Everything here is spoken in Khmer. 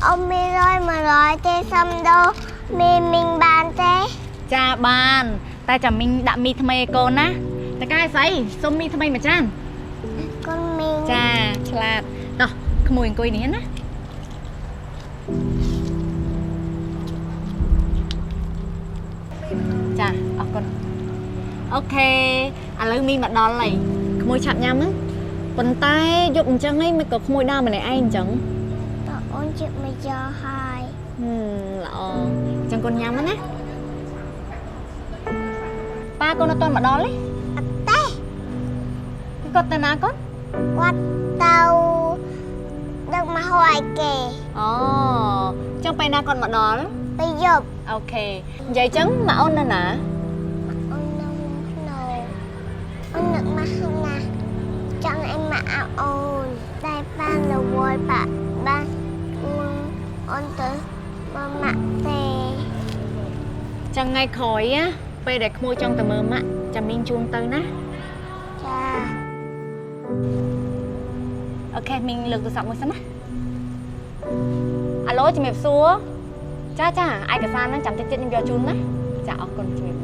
អូនមានលុយ100ទេសុំដូរមីមីងបានទេ ចាបាន តែចាំមីងដាក់មីថ្មីឲ្យកូនណាតកែស្អីសុំមីថ្មីមួយចាន កូនមីង ចាឆ្លាតតោះក្មួយអង្គុយនេះណាចាអរគុណ OK ឥឡូវមីមកដល់ហើយក្មួយឆាប់ញ៉ាំណាប៉ុន្តែយប់អញ្ចឹងឯងមិនក៏ក្មួយដើរម្នាក់ឯងអញ្ចឹង តើអូនជិះមកយកហើយ ហឹមល្អអញ្ចឹងកូនញ៉ាំណាប៉ាកូនអត់ទាន់មកដល់ទេ អត់ទេ គាត់ទៅណាកូន គាត់ទៅដឹកមកហួយគេ អូអញ្ចឹងពេលណាគាត់មកដល់ ទៅយប់ OK និយាយអញ្ចឹងម៉ាក់អូននៅណា អូននៅក្នុងអូននឹកមកណាស់ចង់ឲ្យម៉ាក់អោអូនតែបានរវល់បាក់បានអូនអូនទៅមកម៉ាក់ទេ ចឹងថ្ងៃក្រោយណាពេលដែលក្មួយចង់ទៅមើលម៉ាក់ចាំមីងជូនទៅណា ចា OK មីងលើកទូរស័ព្ទមួយសិនណាអាឡូជំរាបសួរចាចាឯកសារហ្នឹងចាំតិចទៀតខ្ញុំយកជូនណាចាអរគុណជំរាប